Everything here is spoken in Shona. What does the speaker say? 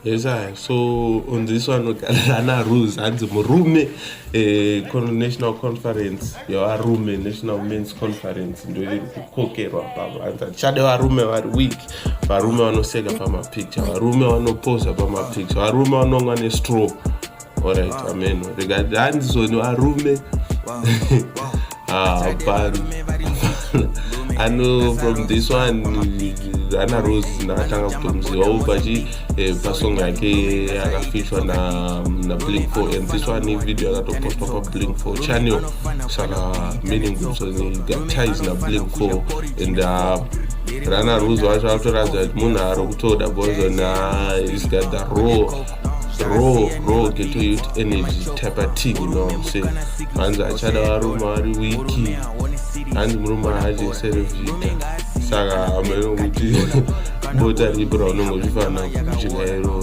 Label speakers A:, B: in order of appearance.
A: Yes, I. So on this one, Rana Rose hanzi murume, national conference yevarume, National Men's Conference, ndo iri kukokerwa papo. Hanzi hatichade varume vari weak, varume vanoseka pamapicture, varume vanopoza pamapicture, varume vanonwa nestraw. Alright, ameno rikati hanzizoni varume. Ah, but ano from this one, Ana Rose ndakatanga kutomuziva pachi pasong yake yakafeaturwa na Blink 4, and this one ivideo yakatopostwa paBlink 4 channel, saka meaning kuti got ties naBlink 4. And Rana Rose wacho akutoratidza kuti munhu ari kutoda because na is got the raw raw raw ghetto youth energy type of thing, you know what I'm saying? Hanzi achada varume vari weak, hanzi murume haadye Cerevita. Saka hameno kuti bota ripi raunenge uchifanira kudya iro.